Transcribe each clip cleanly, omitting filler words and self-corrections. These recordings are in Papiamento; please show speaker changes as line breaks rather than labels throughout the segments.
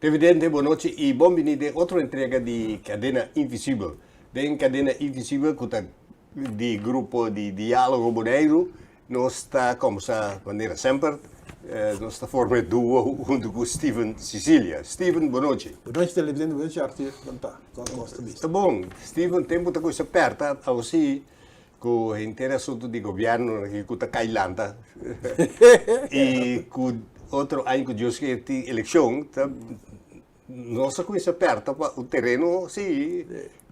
Televidente, bon nochi y bon bini den otro entrega di Cadena Invisibel. Den Cadena Invisibel cu ta di grupo di Dialogo Boneiru, nos ta combersa manera semper, nos ta forma e duo hunto cu Steven Cicilia. Steven, bon nochi.
Bon nochi televidente, bon nochi Arthur, con ta? Con cos ta bisa?
Ta bon, Steven, tempo ta cuminsa perta, awo si cu henter asunto di gobierno aki cu ta cay lanta y cu otro aña cu Dios kier tin eleccion ta nos a cuminsa perta pa un tereno si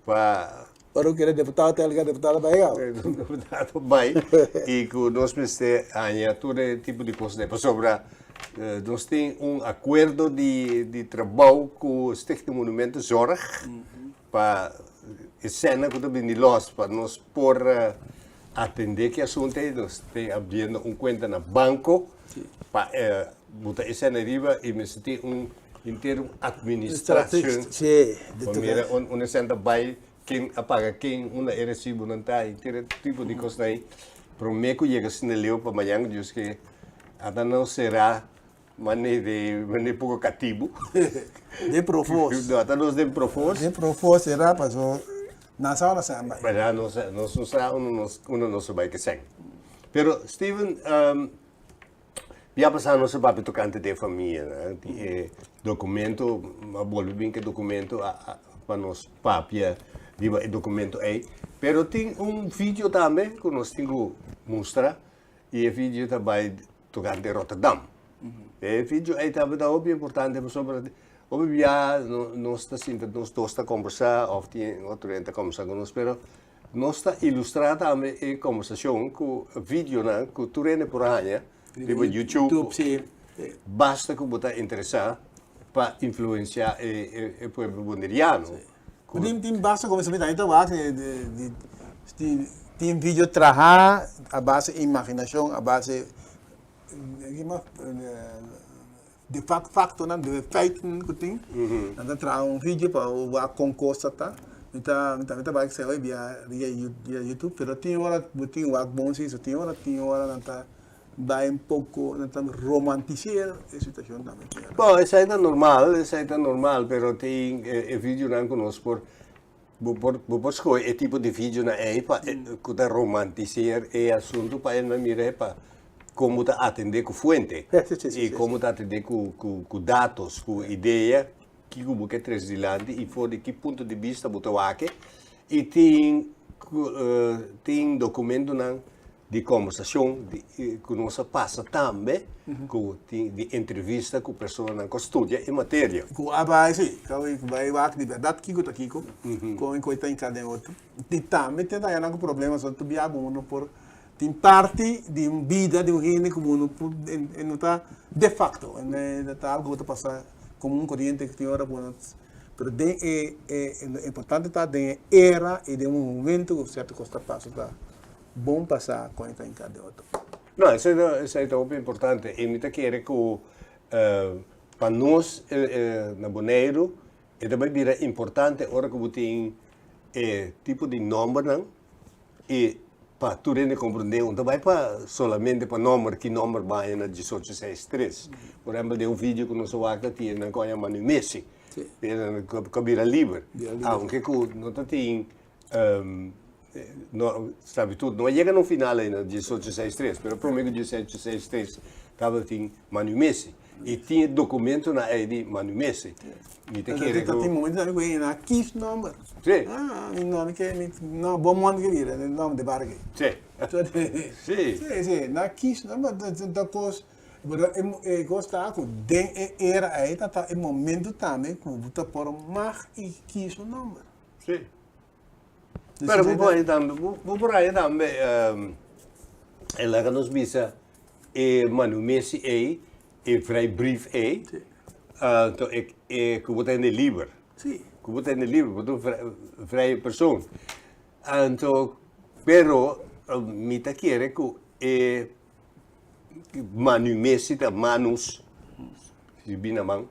pa
Ora cu kere deputado ta elga deputado bay gao.
Deputado bay y cu nos mester haña tur e tipo di cosnan pasobra nos tin un acuerdo di trabao cu Stichting Monumentenzorg Pa e sena ku ta bini los pa nos por atendé ki asuntu ei, nos tin abriendo un kuenta na banko pa buta e sena riba i mester tin un henter un administrashon pa mira unda e sena ta bai, ken a paga ken, unda e resibonan ta, henter e tipo di kosnan ei promé ku yega asina leu pa mañan Dios ke ata nos será. Mane de mane poko katibu.
Den profos.
No, ata nos den profos.
Den profos era paso nan sa ora sèn bai.
Berdad nos nos no sa unda nos unda nos a bai ke sèn. Pero Steven bia pasá nos a papia tokante den famia nan di e dokumento a bolbe bin ke dokumento a a pa nos papia riba e dokumento ei. Pero tin un video tambe ku nos tin ku mustra i e video ta bai tocante Rotterdam. E video ei tabata hopi importante pasobra hopi bia nos ta sinta nos dos ta combersa of tin otro hende ta combersa cu nos pero nos ta ilustra tambe e combersacion cu videonan cu tur hende por haña riba YouTube. Basta cu bo ta interesa pa influencia e pueblo boneriano.
Tin tin basta comenzá mi ta wak di tin video traha a base imaginacion a base di factonan di feiten cu tin nan ta traha un video pa wak con cos ta ta mi ta mi ta bai esei hoy via youtube pero tin ora bo tin wak bon si so tin ora tin ora nan ta Bai un poco nan ta romantiseer e situacion tambe.
Bo, esai ta normal, esai ta normal, pero tin e videonan cu nos por, bo por, bo por scoge e tipo di videonan ei pa cu ta romantiseer e asunto pa nan mira pa con bo ta atende cu fuente y con bo ta atende cu, cu, cu datos, cu idea, kico bo ke trece dilanti y for di ki punto di bista bo ta wak y tin, tin documentonan di kombersashon di ku nos a pasa tambe ku tin di entrevista ku personanan ku a studia e materia.
Ku a bai si, ku a bai wak di bèrdat kiko ta kiko, kon e koi ta hinká den otro. I tambe tin ta haña ku problema so tur bia bo no por tin parti di un bida di un hende ku bo no por e no ta de facto, e ta algu ku ta pasa komun koriente ku tin ora bo no pero den e importante ta den e era i den un momento ku sierto kos ta pasa ta Bon pasá kon e ta hinká den otro.
No, esei ta, esei ta hopi importante. I mi ta kere ku pa nos na Boneiru e ta bai bira importante ora ku bo tin e tipo di nòmbernan i pa tur hende komprondé un ta bai pa solamente pa nòmber ki nòmber baña na diesocho seis tres. Por ehèmpel den un video ku nos a wak ta tin nan ku a yama Numesi, ku a bira liber, aunke ku no ta tin No, sklabitut no a yega na un final ainda diesocho seis tres, pero prome ku diesocho seis tres tabatin Manumesi i tin e dokumentonan ei di Manumesi. Mi ta kere ku.
Tin momento tambe ku e na kies nòmber.
Si.
Ah, mi nòmber ke mi no bon mònde ke bira, mi nòmber de barge.
Si. Si.
Si, si, na kies nòmber ta kos, pero e kos ta ku den e era ei ta ta e momento tambe ku bo ta por mag i kies un nòmber.
Si. Pero bo por haña tambe, bo por haña tambe e laga nos bisa e manumesi ei, e vrijbrief ei, anto e e ku bo ta hende liber.
Sí.
Ku bo ta hende liber, bo ta un vrije persoon. Anto, pero mi ta kere ku e manumesi ta manus, si bin na man,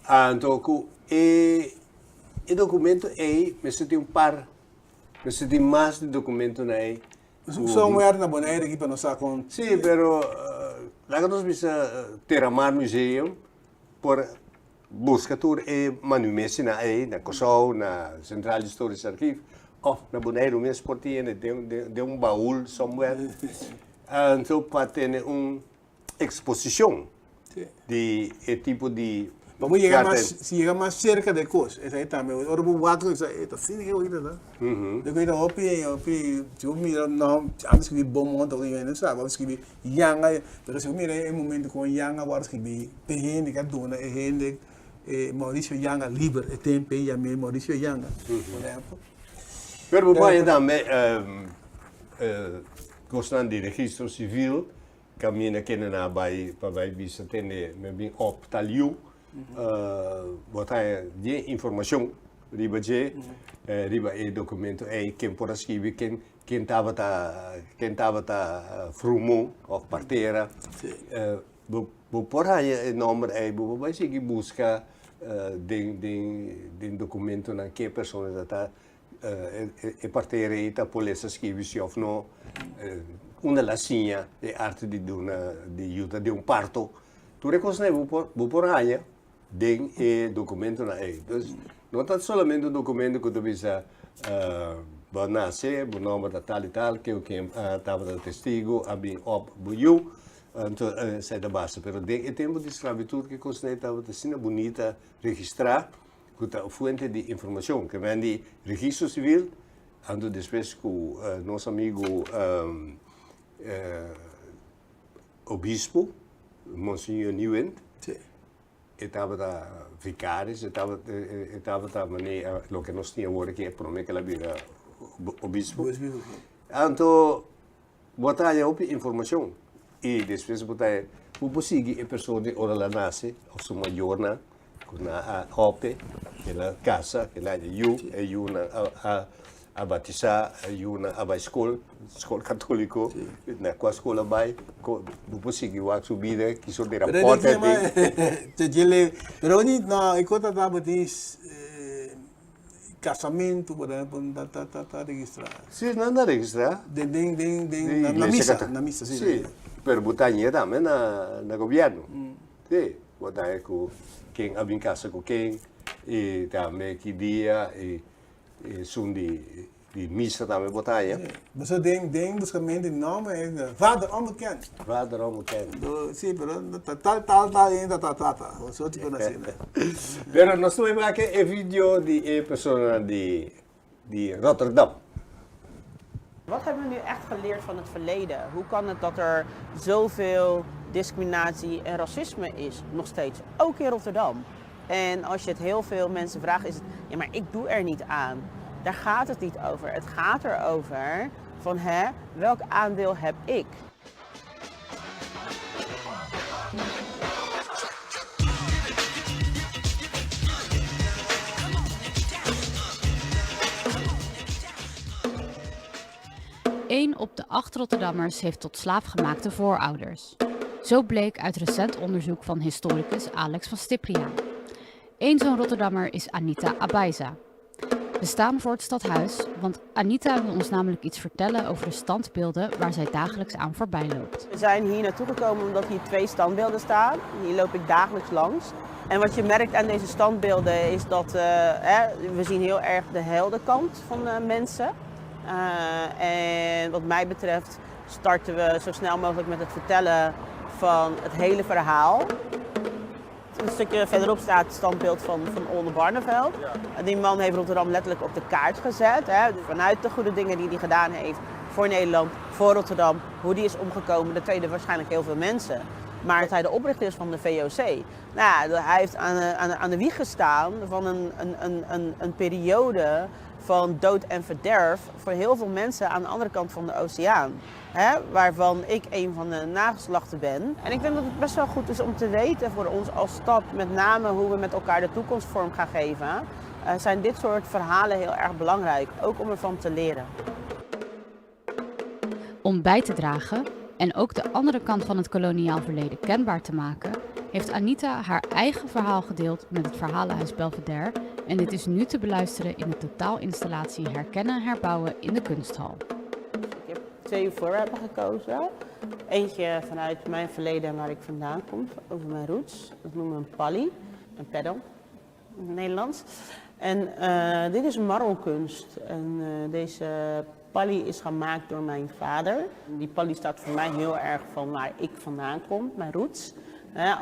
anto ku e E documento ey mester tin un par, mester tin mas di documentonan ey.
Somewhere na Bonaire aki pa nos sa con.
Sí, pero laga nos bisa Terramar Museum por buska tur e manumesinan ei na Kòrsou, na Centraal Historisch Archief òf na Boneiru mes por tin den un baul somewhere. Anto pa tene un eksposishon di e tipo di
Pa bo yega mas, si yega mas serka di e kos, esei tambe, ora bo wak esei ta asina ke oita ta. Di ku ta hopi, hopi, si bo mira no, antes skibi Beaumont ora hende no sa, bo skibi Yanga, pero si bo mira e momento kon Yanga wòrdu skibi, e hende ke a duna e hende e Mauricio Yanga liber e tempu ei yam'é Mauricio Yanga, por ehèmpel.
Pero bo por tambe kosnan di registro sivil Kaminda kende nan a bai pa bai bisa tende mi a bin op tal yu. Bo ta haña bien informashon riba dje, riba e dokumento ei, ken por a skibi, ken ken tabata ken tabata frumu òf partera. Bo bo por haña e nòmber ei, bo por bai sigui buska den den den dokumentonan ke persona ta ta E partera ei ta por lesa skibi si of no. Unda la siña e arte di duna, di yuda den un parto. Tur e kosnan ei bo por, bo por haña den e dokumentonan ei. Dus no ta solamente un dokumento ku ta bisa bo a nase, bo nòmber ta tal i tal, ken ku ken tabata testigu, a bin òp bo yu. Anto esei ta basta. Pero den e tempu di sklabitut ki kosnan ei tabata asina bunita registrá. Ku ta fuente di informashon ke ven di registro sivil, anto despues ku nos amigu obispo Monseñor Nieuwindt e tabata vicaris, e tabata e tabata manera loke nos tin awor aki e prome ke el a bira obispo. Anto Bo ta haña hopi informashon i despues bo ta bo por sigui e persona di ora el a nase òf su mayornan ku nan a hòp'e, el a kasa, el a haña yu, e yunan a a batisá, e yunan a bai skol, skol katóliko, na kua skol a bai, bo por sigui wak su bida, ki sort di rapòrt e
tin. Pero no, e kos ta tabatin Casamentu por ehempel ta ta ta ta registra.
Si nan ta registra.
Den den den den na misa na misa si.
Si pero bo ta hañ'e tambe na na gobierno. Si bo ta haña ku ken a bin kasa ku ken i tambe ki dia i esun di Di misa tambe bo ta haña.
Boso den den buscamento di nomber e vader onbekend.
Vader onbekend.
Do si pero ta tal tal tal hende ta tata o soort con asina.
Pero nos ta wak e video di e personanan di di Rotterdam.
Wat hebben we nu echt geleerd van het verleden? Hoe kan het dat er zoveel discriminatie en racisme is, nog steeds, ook in Rotterdam? En als je het heel veel mensen vraagt, is het, ja, maar ik doe er niet aan. Daar gaat het niet over. Het gaat erover van, hè, welk aandeel heb ik?
Eén op de acht Rotterdammers heeft tot slaafgemaakte voorouders. Zo bleek uit recent onderzoek van historicus Alex van Stipriaan. Eén zo'n Rotterdammer is Anita Abaiza. We staan voor het stadhuis, want Anita wil ons namelijk iets vertellen over de standbeelden waar zij dagelijks aan voorbij loopt.
We zijn hier naartoe gekomen omdat hier twee standbeelden staan. Hier loop ik dagelijks langs. En wat je merkt aan deze standbeelden is dat uh, hè, we zien heel erg de heldenkant van de mensen. Uh, en wat mij betreft starten we zo snel mogelijk met het vertellen van het hele verhaal. Een stukje verderop staat het standbeeld van, van Oldenbarneveld. Ja. Die man heeft Rotterdam letterlijk op de kaart gezet. Hè. Vanuit de goede dingen die hij gedaan heeft voor Nederland, voor Rotterdam. Hoe die is omgekomen, dat weten waarschijnlijk heel veel mensen. Maar dat hij de oprichter is van de VOC. Nou, hij heeft aan de, aan, aan de wieg gestaan van een, een, een, een, een periode van dood en verderf voor heel veel mensen aan de andere kant van de oceaan. Hè, waarvan ik een van de nageslachten ben. En ik denk dat het best wel goed is om te weten voor ons als stad, met name hoe we met elkaar de toekomst vorm gaan geven, uh, zijn dit soort verhalen heel erg belangrijk, ook om ervan te leren.
Om bij te dragen en ook de andere kant van het koloniaal verleden kenbaar te maken, heeft Anita haar eigen verhaal gedeeld met het Verhalenhuis Belvedere en dit is nu te beluisteren in de totaalinstallatie Herkennen Herbouwen in de Kunsthal.
Ik heb twee voorwerpen gekozen. Eentje vanuit mijn verleden en waar ik vandaan kom, over mijn roots. Dat noemen we een palli. Een peddel in het Nederlands. En dit is marronkunst. En deze palli is gemaakt door mijn vader. Die palli staat voor mij heel erg van waar ik vandaan kom, mijn roots. Hè,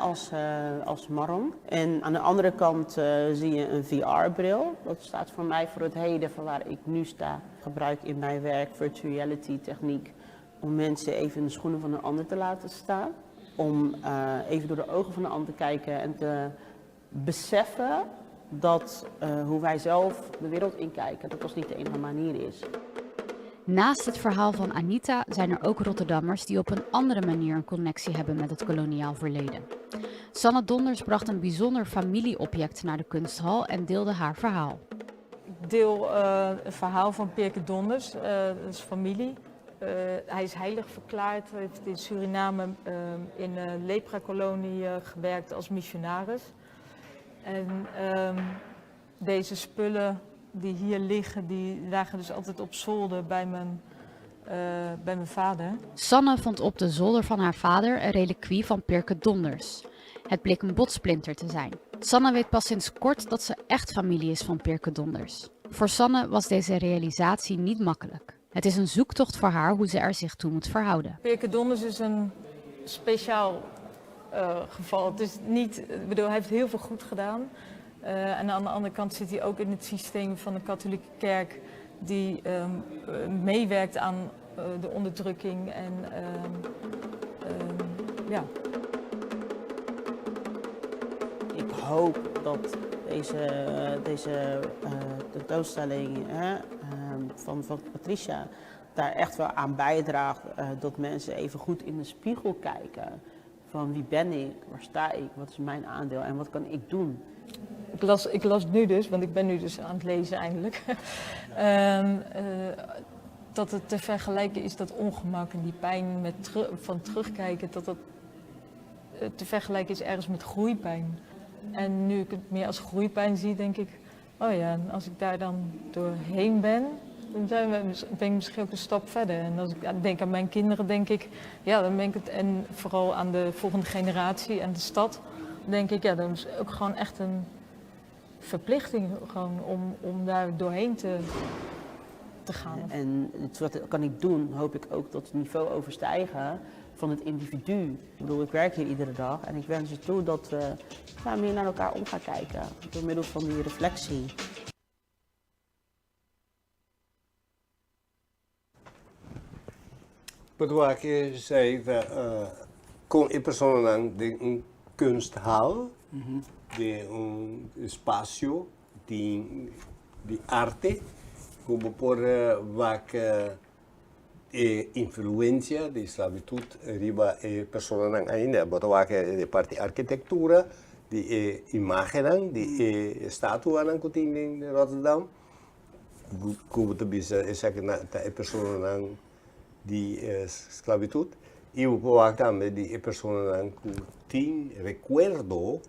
als marron. En aan de andere kant zie je een VR-bril. Dat staat voor mij voor het heden van waar ik nu sta. Ik gebruik in mijn werk virtual reality techniek om mensen even in de schoenen van een ander te laten staan. Om even door de ogen van de ander te kijken en te beseffen dat hoe wij zelf de wereld inkijken, dat dat niet de enige manier is.
Naast het verhaal van Anita zijn er ook Rotterdammers die op een andere manier een connectie hebben met het koloniaal verleden. Sanne Donders bracht een bijzonder familieobject naar de kunsthal en deelde haar verhaal.
Ik deel het verhaal van Peerke Donders, dat is familie. Hij is heilig verklaard, hij heeft in Suriname in een leprakolonie gewerkt als missionaris. En deze spullen die hier liggen, die lagen dus altijd op zolder bij mijn vader.
Sanne vond op de zolder van haar vader een reliquie van Peerke Donders. Het bleek een botsplinter te zijn. Sanne weet pas sinds kort dat ze echt familie is van Peerke Donders. Voor Sanne was deze realisatie niet makkelijk. Het is een zoektocht voor haar hoe ze er zich toe moet verhouden.
Peerke Donders is een speciaal geval. Het is niet, ik bedoel, hij heeft heel veel goed gedaan. En aan de andere kant zit hij ook in het systeem van de katholieke kerk die meewerkt aan de onderdrukking. En ja.
Ik hoop dat deze tentoonstelling, hè, van Patricia daar echt wel aan bijdraagt dat mensen even goed in de spiegel kijken. Van wie ben ik, waar sta ik, wat is mijn aandeel en wat kan ik doen?
Ik las nu dus, want ik ben nu dus aan het lezen eindelijk, dat het te vergelijken is, dat ongemak en die pijn van terugkijken, dat dat te vergelijken is ergens met groeipijn. En nu ik het meer als groeipijn zie, denk ik, oh ja, en als ik daar dan doorheen ben, dan ben ik misschien ook een stap verder. En als ik denk aan mijn kinderen, denk ik, ja, dan ben ik het, en vooral aan de volgende generatie en de stad, denk ik, ja, dan is het ook gewoon echt een verplichting gewoon om daar doorheen te gaan.
En het, wat kan ik doen, hoop ik ook dat het niveau overstijgen van het individu. Ik bedoel, ik werk hier iedere dag en ik wens het toe dat we, ja, meer naar elkaar om gaan kijken. Door middel van die reflectie.
Wat ik zei, ku e personanan den un kunsthal, den un espasio di arte, ku por wak e influensia di sklabitut riba e personanan ainda, bo ta wak e parti arkitektura, di e imagen, di e estatuanan ku tin na Rotterdam, ku ta bisa esaki ta e personanan di sklabitut i wak tambe di e personanan ku tin rekuerdo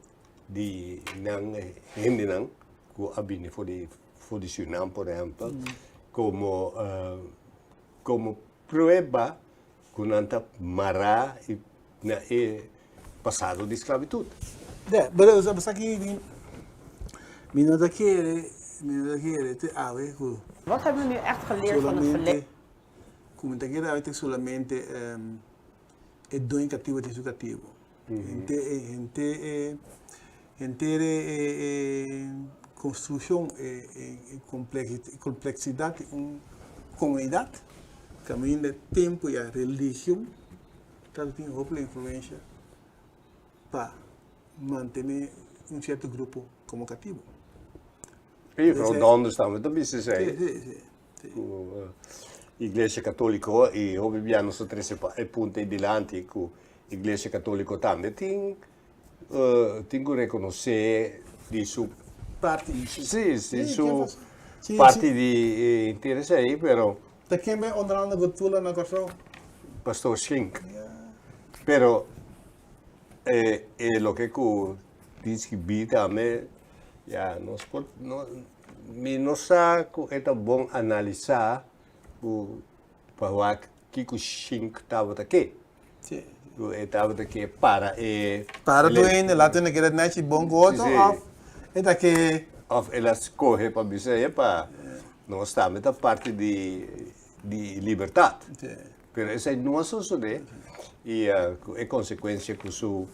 di nan hendenan ku a bini for di Suriname, por ehèmpel, komo prueba ku nan ta mará na e pasado di sklabitut.
Ja, pero sabi ku mi no kere, mi no kere te awe ku
Wat hebben we nu echt geleerd van het verleden?
Solamente ku mi ta kere awe te solamente e doño katibu tin su katibu. Henter e konstrukshon e kompleksidat di un komunidat, kaminda tempu i religion tin hopi influensia pa mantené un sierto grupo komo katibu.
I vooral Donders tambe tambe
Si,
sei.
si.
Iglesia Katóliko i hopi bia nos trese e punto dilanti ku Iglesia Katóliko tambe tin ku rekonosé di su
Parti.
Si, su parti di interes ei, pero
Ta ken bai onder andere Gotula na Kòrsou?
Pastor Schinck. Pero loke ku deskribí tambe, ja, nos por, no, mi no sa ku ta bon analisá ku pa wak kiko Schinck tabata ke. Ku e tabata ke para e.
Para tur hende, laat hende keda nechi bon ku otro òf e ta ke.
Òf el a skohe pa bisa e pa nos tambe ta parti di di libertat. Pero esei no a sosodé i ku e konsekuensia ku su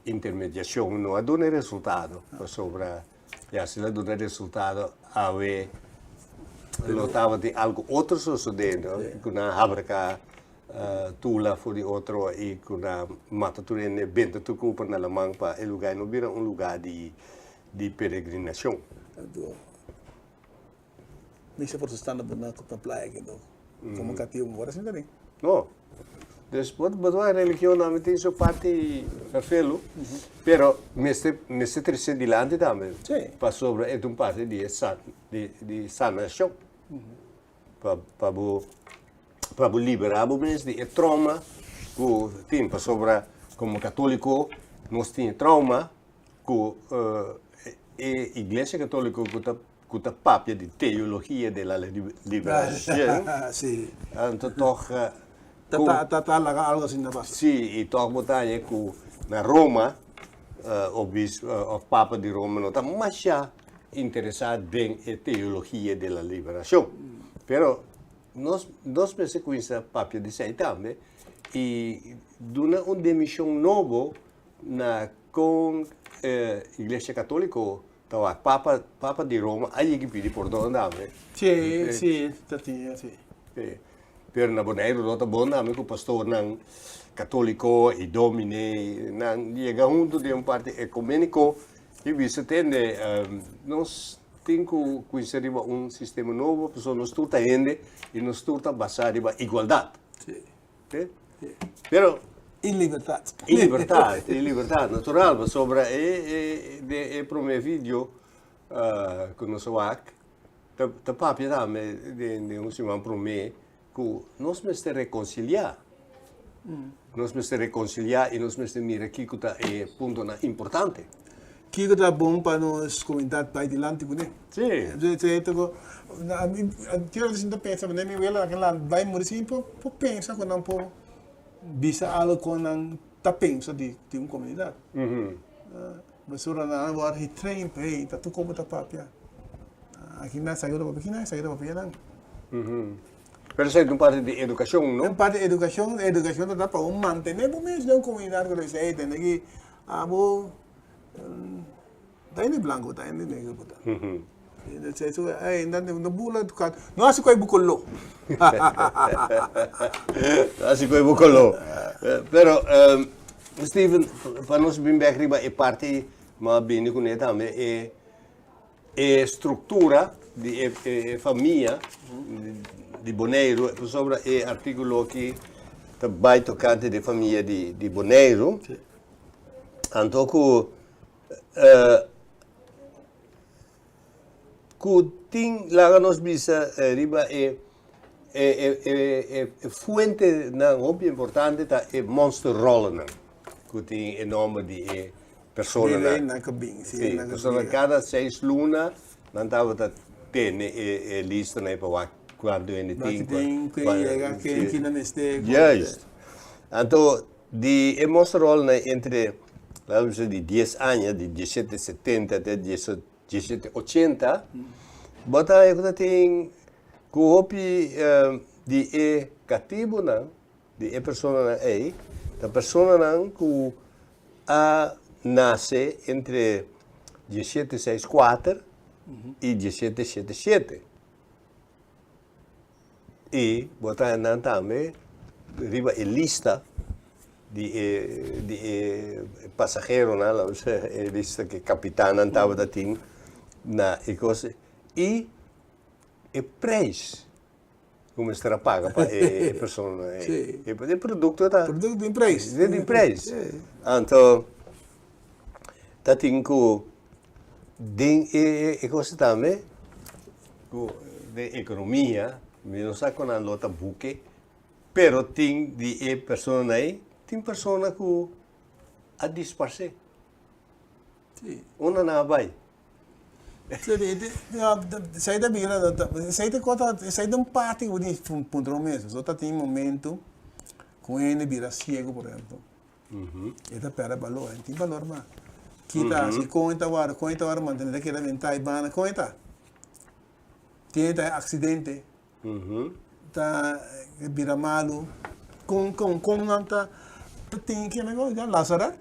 intermediashon no a duna e resultado pasobra ya si el a duna e resultado awe lo tabatin algu otro sosodé no ku nan a habraká Tula for di otro i ku na mata tur hende, benta tur kupa na laman pa e lugá no bira un lugá di di peregrinashon.
Anto mi sa por sustando bo na na playa aki anto komo katibu bo por a sinta den.
No. Dus bo bo ta wak religion tambe tin su parti ferfelu, pero mester mester trese dilanti tambe pasobra e ta un parti di e san di di sanashon. Pa pa bo pa bo liberá bo mes di e trauma ku tin pasobra komo katóliko nos tin e trauma ku e iglesia katóliko ku ta ku ta papia di teologia de la liberashon anto tòg
ku Ta ta laga algu asina pasa.
Si i tòg bo ta haña ku na Roma obispo òf papa di Roma no ta masha interesá den e teologia de la liberashon. Pero nos nos mester kuminsá papia di esei tambe i duna un dimishon nobo na kon e Iglesia Katóliko ta wak. Papa Papa di Roma a yega pidi pordon tambe.
Sí, sí, ta tin así.
Sí. Pero na Boneiru no ta bon tambe ku pastornan katóliko i dominee nan yega huntu den un parti ekuméniko I bisa tende, nos tin ku kuinsa riba un sistema nobo, pasobra nos tur ta hende i nos tur ta basá riba igualdat.
Sí.
Sí. Pero.
I libertat.
I libertat, i libertat, natural, pasobra e, e, den e promé video ku nos a wak, ta, ta papia tambe den, den un siman promé ku nos mester rekonsiliá. Nos mester rekonsiliá i nos mester mira kiko ta e puntonan importante.
Kiko ta bon pa nos komunidat bai dilanti kuné?
Sí.
Ami kero ta sinta pensa manera mi wela na nan bai muri sin por pensa ku nan por bisa algu kon nan ta pensa di un komunidat. Pasobra nan a wòrdu getrain pa hey ta tur kon bo ta papia. Aki nan esaki bo ta papia aki nan esaki ta papia nan.
Pero esaki ta un parti di edukashon, no?
Un parti di edukashon, edukashon ta pa bo mantené bo mes den un komunidat ku ta bisa hey tende aki abo ta hende blanku bo ta hende negro bo ta. No bula no hasi ku e bo koló.
No hasi ku e bo koló. Pero Steven, pa nos bin bek riba e parti mas bini kuné tambe e E struktura di e famia di Boneiru, pasobra e artíkulo aki ta bai tokante di e famia di Boneiru. Anto ku ku tin laga nos bisa riba e e fuentenan hopi importante ta e monsterrollennan ku tin e nòmber di e personanan.
Nan ka bin.
Sí, pasobra kada seis luna nan tabata tene e listanan pa wak kuantu hende tin.
Wak tin, ken yega, ken kina mester.
Juist. Anto di e monsterrollennan entre, laga nos bisa di dies aña, di diesshete setenta te diesshete ochenta, bo ta haña ku ta tin ku hopi di e katibunan, di e personanan ei, ta personanan ku a nase entre diesshete seis kuater i diesshete shete shete. I bo ta haña nan tambe riba e lista di e di e pasaheronan, laga nos bisa e lista ku e kapitannan tabata tin na e kos. I e preis ku mester a paga pa e persona ei.
Sí.
E produkto ta.
Produkto tin preis.
Tin preis. Anto ta tin ku den e kos tambe ku den ekonomia mi no sa kon nan lo ta buke pero tin di e personanan ei tin persona ku a disparsé. Unda nan a bai?
Esei ta bira, esei ta kota, esei ta un parti ku bo tin puntra bo mes. Pasobra ta tin momento ku un hende bira siego, por ehempel. E ta pèrdè balor, e no tin balor mas. Ki ta hasi? Kon e ta wòrdu? Kon e ta wòrdu mantené? Ta keda bentá e banda? Kon e ta? Tin e ta aksidente, ta bira malu. Kon kon kon nan ta ta tin ke nan ya Lazaret?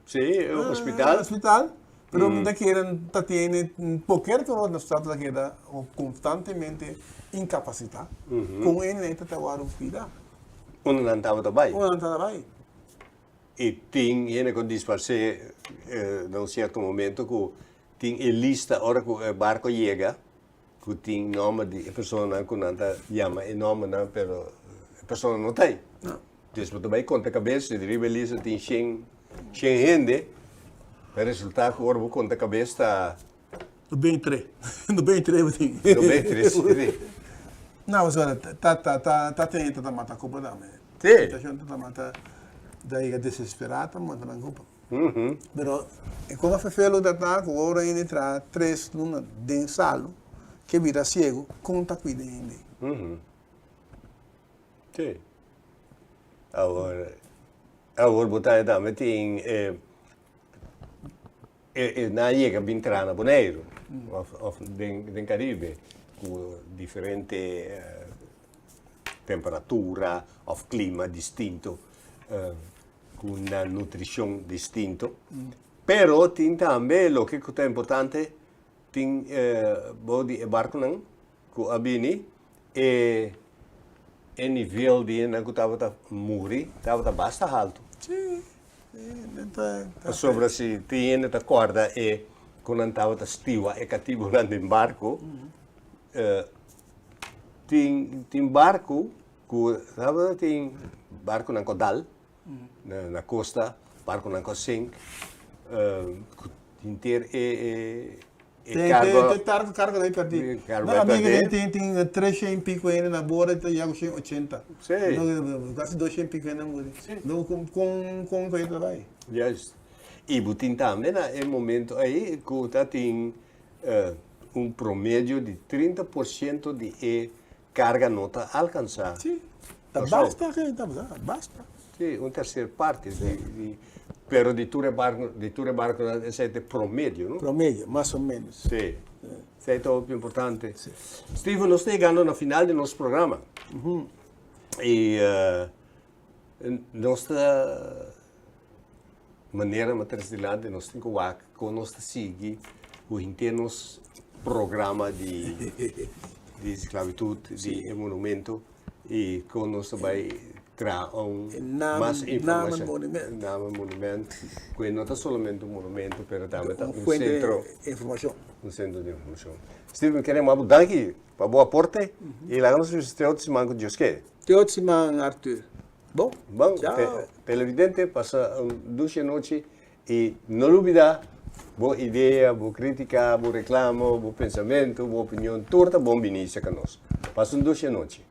Sí, e hospital.
Hospital. Pero mi ta kere ta tene poker ku nos ta ta keda konstantemente inkapasitá. Kon e nan ta ta wòrdu kuidá?
Unda nan tabata bai?
Unda nan tabata bai.
I tin hende ku disparsé na un sierto momento ku tin e lista ora ku e barko yega ku tin nòmber di e personanan ku nan ta yama e nòmbernan pero e persona no ta ei. Dus bo ta bai konta kabes si riba e lista tin shen shen hende ta resultá ku ora bo konta kabes ta.
No ben tre. No ben tre bo tin.
No ben tre si.
No pasobra ta ta ta ta ten ta ta mata kopa tambe.
Si.
Situacion ta ta mata ta yega desesperá ta mata nan kopa. Pero e cosa fefelo ta ta cu ora hende traha tres luna den salu ke bira ciego con ta cuida hende.
Si. Awor awor bo ta tambe tin e e nan yega bin traha na Boneiru of of den den Caribe cu diferente temperatura of clima distinto. Ku nan nutrishon distinto. Pero tin tambe loke ku ta importante, tin bou di e barkunan ku a bini, e e nivel di hendenan ku tabata muri tabata basta haltu. Pasobra si tin hende ta kòrda e ku nan tabata stiwa e katibunan den barku, tin tin barku Ku tabata tin barkunan ku dal na kosta, barkunan ku a sink, ku henter e e kargo.
Tin targo kargo ta pèrdí. No amigo tin tin tres shen piko hende na borde i ta yega ku shen ochenta.
Si.
Kasi dos shen piko hende a muri. No kon kon ku e ta bai.
Juist. I bo tin tambe na e momento ei ku ta tin un promedio di 30% di e Carga no ta alcansa.
Sí, ta basta ke ta basta.
Sí, un tercer parte di, di, pero di tur e barco, di tur e barconan esei ta e promedio, no?
Promedio, mas o menos.
Sí. Esei ta hopi importante. Sí. Steven, nos ta yegando na final di nos programa. I nos ta manera ma tres dilanti nos tin ku wak kon nos ta sigui ku henter nos programa di di sklabitut di e monumento i kon nos ta bai traha un mas informashon. Namen monument ku e no ta solamente un monumento pero tambe ta un sentro un sentro di informashon. Steven mi kere yama bo danki pa bo aporte i laga nos bisa te otro siman ku Dios ke.
Te otro siman Arthur.
Bon, bon, televidente, pasa un dushi anochi y no lubida bo idea, bo critica, bo reclamo, bo pensamento, bo opinion, tur ta bon bini cerca nos. Pasa un dushi anochi.